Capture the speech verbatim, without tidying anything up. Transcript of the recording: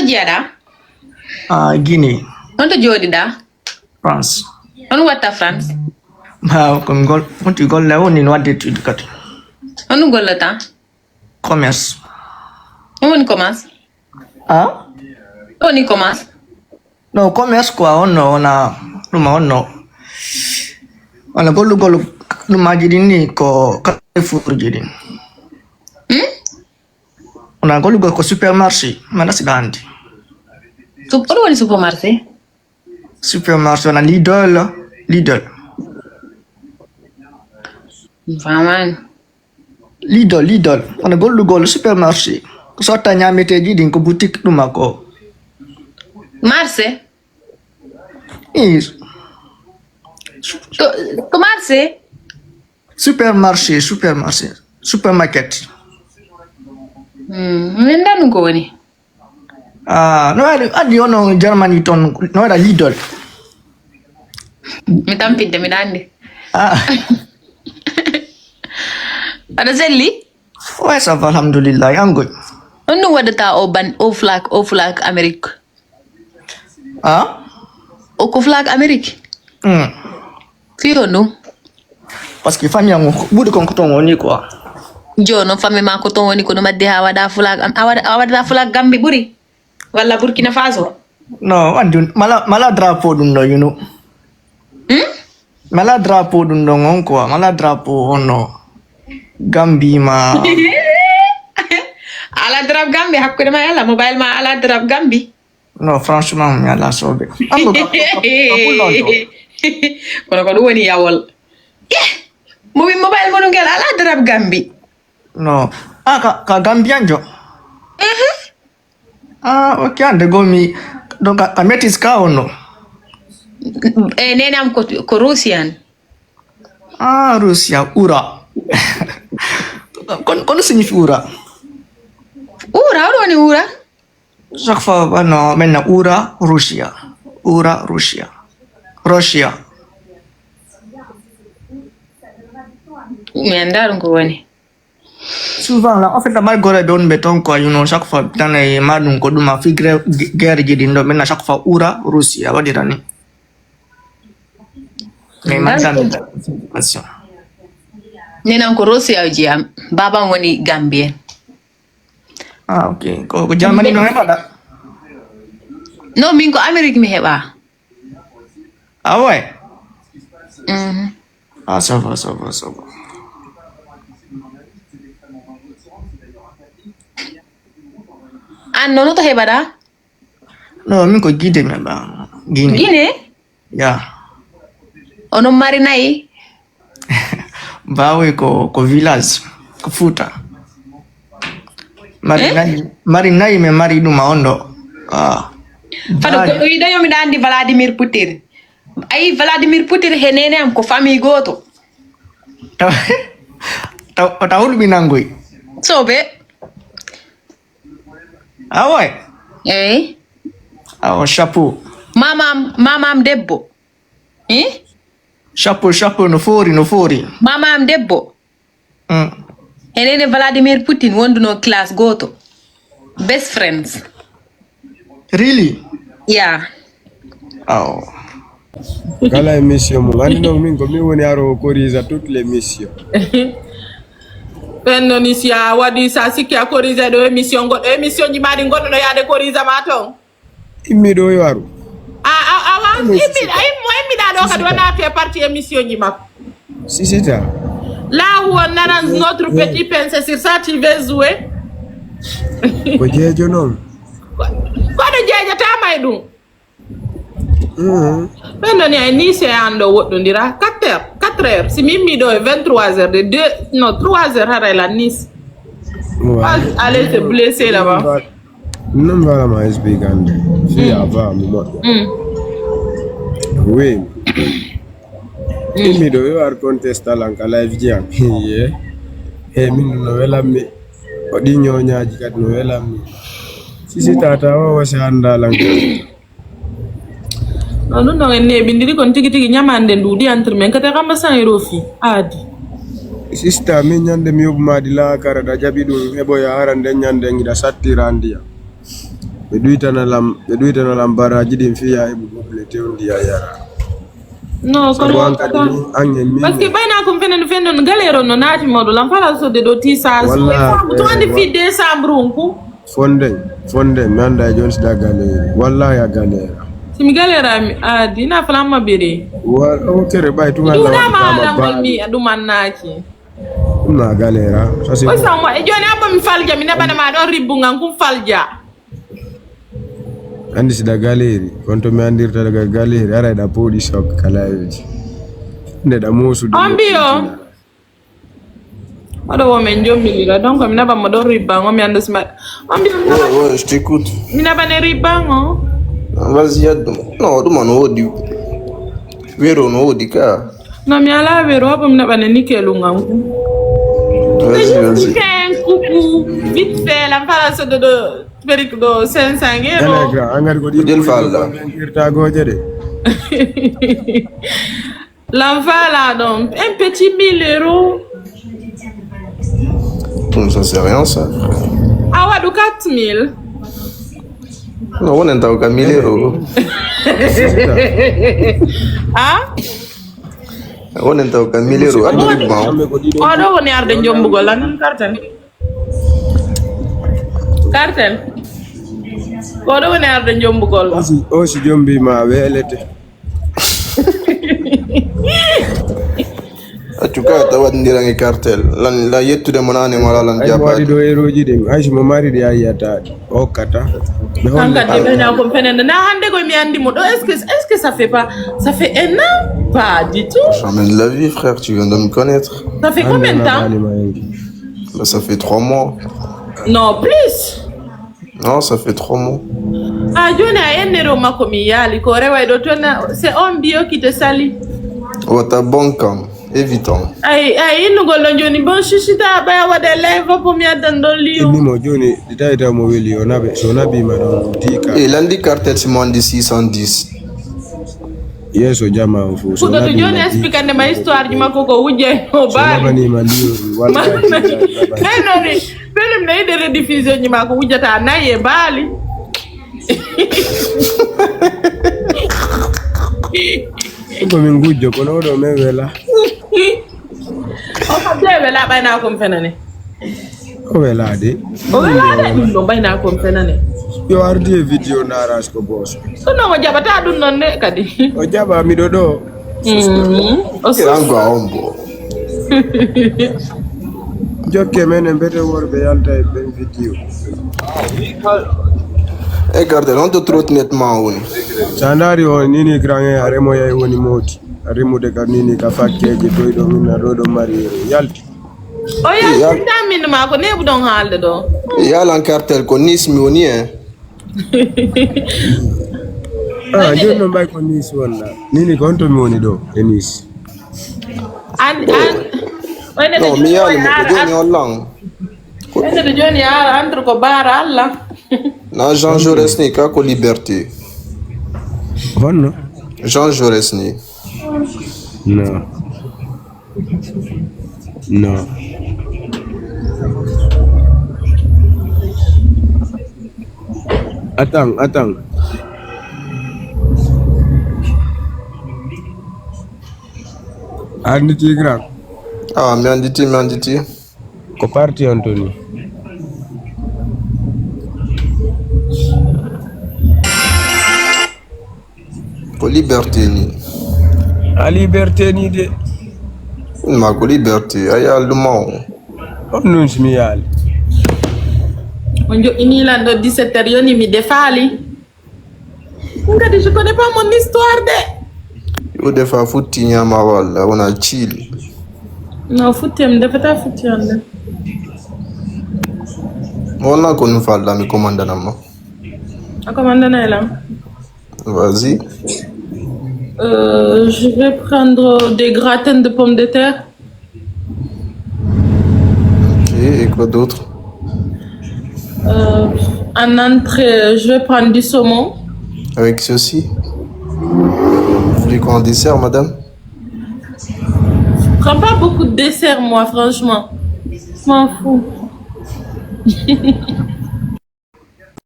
Jeyaɗa? Ah, Guinée. On to jooɗiɗa? France. On watta France? Ha, ko mi gol-, wonti golle woni no wadde tuuti kadi. On gollata? Commerce. On woni commerce? Ah? On woni commerce? No, commerce quoi, on no, on a, ɗum on no. On a gollugol ɗum aji ɗin ni ko Carrefour ji ɗin. Hmm? On a gollugol ko supermarché, mana si ɗa andi. Sup-, on woni supermarché? Supermarché, on a Lidl, Lidl. Vraiment. Lidl, Lidl. On a gollugol supermarché. Ko sotta ñaameteeji ɗin ko boutique ɗum makko. Marché? Yes. Ko, ko marché? Supermarché, supermarché. Supermarket. Hmm, mi anndaa ɗum ko woni. Ah, no waɗi, andi on no Germany ton, no waɗa Lidl. Mi tampinte, miɗa andi. Ah. Aɗa selli? Ouais, ça va, alhamdulillah. An goy? On ɗum waɗata o ban, o flak, o flak Amérique. Ah? O ko flak Amérique? Hmm. Fi honɗum? Parce que famille am ɓuri kon ko ton woni quoi. Jono famille ma ko ton woni, kono madde ha waɗa flak am, a waɗa, a waɗata flak Gambi ɓuri? Walla Burkina Faso? No, andi, mala, mala drapeau ɗum ɗo, you know. Hmm? Mala drapeau ɗum ɗon on quoi, mala drapeau on no. Gambi ma. Ala drap Gambi, hakkude ma e Allah, mobile ma ala drap Gambi. No, franchement, mi ala sobe. Ambo ka, ka, ka, ka, ka, ka, kono ko ɗum woni yawol. Eh, mo wi mobile mo ɗum ngel ala drap Gambi. No. Ah, ka, ka Gambian jo. Mhm. Ah, ok, ande gomi. Donc, a, a métis ka on no? Eh, nenam ko, ko Russian. Ah, Russia, ura. Kon, kono signifie ura? Ura, oɗo woni ura? Chaque fois, ah, non, maintenant, ura, Russia. Ura, Russia. Russia. Mi anndaa ɗum ko woni. Souvent, là, en fait, la mal gore don beton quoi, you know, chaque fois, dans les madum ko duma fi guerre, guerre ji ɗin ɗo, maintenant, chaque fois, ura, Russia, waɗira ni. Mais madame, passion. Nenan ko Russia o jiyam, baban woni Gambien. Ah, ok. Ko, ko Germany no heɓaɗa? Non, min ko Amérique mi heɓa. Ah ouais? Mhm. Ah, ça va, ça va, ça va. An nono to heɓaɗa? Non, min ko Guinée mi heɓa. Guinée. Guinée? Ya. Onon mari nayi? Bawoy ko, ko village, ko Fuuta. Mari Eh? nayi, mari nayi, mi mari ɗum a on ɗo. Ah. Fado ko Baali. Ɗo yiɗo yo miɗa andi Vladimir Putin. Ayi, Vladimir Putin he nene am ko famille gooto. Taw, taw, taw hulɓinangoy. Sobe. Ah ouais. Eyi. Awa, chapeau. Mamam, mamam debbo. Eh? Chapeau, chapeau, no foori, no foori. Mamam debbo. Mm. Enene Vladimir Putin wonduno classe gooto. Best friends. Really? Yeah. Aw. Kala émission mo. Anndi non min ko min woni aro o corrige toutes les émissions. Ɓen non, si a waɗi, sa sikki a corrige ɗo émission, goɗɗo émission ji ma ɗi goɗɗo ɗo yaade corrige ma ton. Immi ɗo yo aru. A, a, awa, Immi immi, sisita. A immi, a immi ɗa ɗo kadi Sisita. Wona fait partie émission ji makko. Sisita. Là où on arrange notre Oui. Petit pince sur ça, tu veux jouer. Ko jeejo non. Ko, koɗo jeejata may ɗum. Mhm. Ɓen non, ay ni c'est an ɗo woɗɗondira. Quatre heures, quatre heures. Si mi immi ɗo e vingt-trois heures, de deux, non, trois heures haray la Nice. Ouais. Allez se blesser là-bas. Non, vraiment, explique ande. Si, mm, avant, mi moƴƴa. Mm. Oui. Mm. Immi ɗo, yo ar contesta lan ka live ji am. Ye. Hey, min no welammi. O ɗi ñooñaaji kadi no welammi. Si, si tata o, o si annda lan. No, ɗum ɗon en neeɓindiri kon tigi tigi ñamande ndu ɗi entre men. Kate kamba san euro fi. Aadi. Sista, min ñande mi yoɓu maadi laakara da jaɓi ɗum heɓoya hara nden ñande ngiɗa sattira ndiya. Ɓe ɗuytana lam, ɓe ɗuytana lam baraaji ɗin fii yaa heɓu goble tewndi yaa yara. Non, kono sabu an kadi ni, an e min. Parce que ɓayna ko fenande fenande galère on no naati mawɗo lam fala sodde ɗo tisa. Walla, to andi eh, fii décembre on ko. Fonden, fonden, mi annda e jooni si da galère. Wallahi a galère. Si mi galère a mi aadi, na fala ma bere. Wa, o kere ɓay tuma. Ɗum na ma alam mi ɗum annaaki. Ɗum na galère, ça c'est. O bon. Sama, e jooni abba mi falja, mi naɓana ma ɗon ribbu ngan kun falja. Anndi si da galeeri, kono to mi anndirta daga galeeri, ara eɗa pooɗi sok ka laawiji. Nde ɗa moosude. On mbiyo. Oɗo wo men jommilira, donc mi naɓan mo ɗon ribban o, mi annda si ma. On mbiyo mi naɓan. Ouais, ouais, je t'écoute. Mi naɓane ribban o. Ah, vas-y, yaddu. Non, ɗum on woodi. Wero no woodi ka. Non, mi ala wero, abba mi naɓane nickel ngan. Vas-y, vas-y. Coucou, vite fait, la fala so dodo. Perruque ɗo cinq cents euros. Ene grand, an kadi ko ɗi. Jel falla. Irta gooje de. Lan fala ɗon, un petit mille euros. Bon, ça, c'est rien, ça. A waɗu quatre mille. Non, wonen taw ka mille euros. Ah? Wonen taw ka mille euros. Addu ribban. Oɗo woni arde jombugol lan kartan. Kartel. Ko ɗo woni arde jombugol. O si, o si jombi ma welete. Accu ka ta waɗndiran e kartel. Lan, lan yettude mo nane mo lan. Ay mo waɗi jabaade. Ɗo eroji ɗin. Ay si mo mari ɗi a yiyata ɗi. O kata. Ɓe holli hankadi alma. Ɓena ko fenende. Na hande ko mi andi mo ɗo. Est-ce que, est-ce que ça fait pas, ça fait un an? Pas du tout. Jamais de la vie, frère, tu viens de me connaître. Ça fait combien de temps? Hande na ɗani ma en. Bah, ça fait trois mois. Non, plus. Non, ça fait trois mois. Ah, joni a ennero makko mi yaali ko reway ɗo toon na, c'est on bio qui te sali. Wata bon kam, évitant. Ay, ay, innugol ɗon joni bon sisita ɓaya waɗa live po mi addan ɗon liyo. Inni mo joni, ɗi tawi taw mo weli o naɓe, so naɓima ɗon tika. E landi cartel si mo andi six cent dix. Yeeso jama on fof. Kuɗo to joni expliquer ma histoire ji makko ko wujje o baali. Labanima liori walla. Ɓenoni ɓenim ne yiɗe rediffusion ji makko wujjata nayi e baali. Ko min gujjo kono oɗo men wela. O fadde wela ɓayna kon fenane. O welaade. O welaade ɗum ɗo mbayna kon fenane. Yo ardi e vidéo naras ko boso. Ɗum ɗo mo jaɓata ɗum noon de kadi. O jaɓa miɗo ɗo. Mm. O sus- Rango a ombo. Jokke men e mbete worɓe yalta e ɓen vidéo. E garde non to trotnet ma woni. Sa ndaari o nini grand e a remoyay woni moodi. A remude ka nini ka fakkeeje toy ɗo min na ɗo ɗo mari yalti. O yaltinta min ma ko neɓu ɗon haalde ɗo. Yalan cartel ko Nice mi woni en. Ah, joni no mbay ko Nice wonna. Nini ko honto mi woni ɗo e Nice. An an. Oyne no mi yaali mo ko joni on lan. Oyne ɗo joni a entre ko baara Allah. Na Jean Jaurès ni ka ko liberté. Honno? Jean Jaurès ni. Non. Non. Attends, attends. A annditi grand? Ah, mi annditi, mi annditi. Ko parti on toni? Ko liberté ni. A liberté ni de. Ma ko liberté, a yaali ɗum ma o. On noon si mi yaali. On joɗɗini lan ɗo dix-sept heures yoni mi defaali. Ɗum kadi je connais pas mon histoire de. Yo defa futti ñaama walla wona ciili. No futti am defata futti on de. Wonna ko ɗum falɗa mi commandana ma. A commandana e lan. Vas-y. Euh, je vais prendre des gratins de pommes de terre. Ok, et quoi d'autre? Euh, en entrée, je vais prendre du saumon. Avec ceci. Vous voulez quoi en dessert, madame? Je prends pas beaucoup de dessert, moi, franchement. Je m'en fous.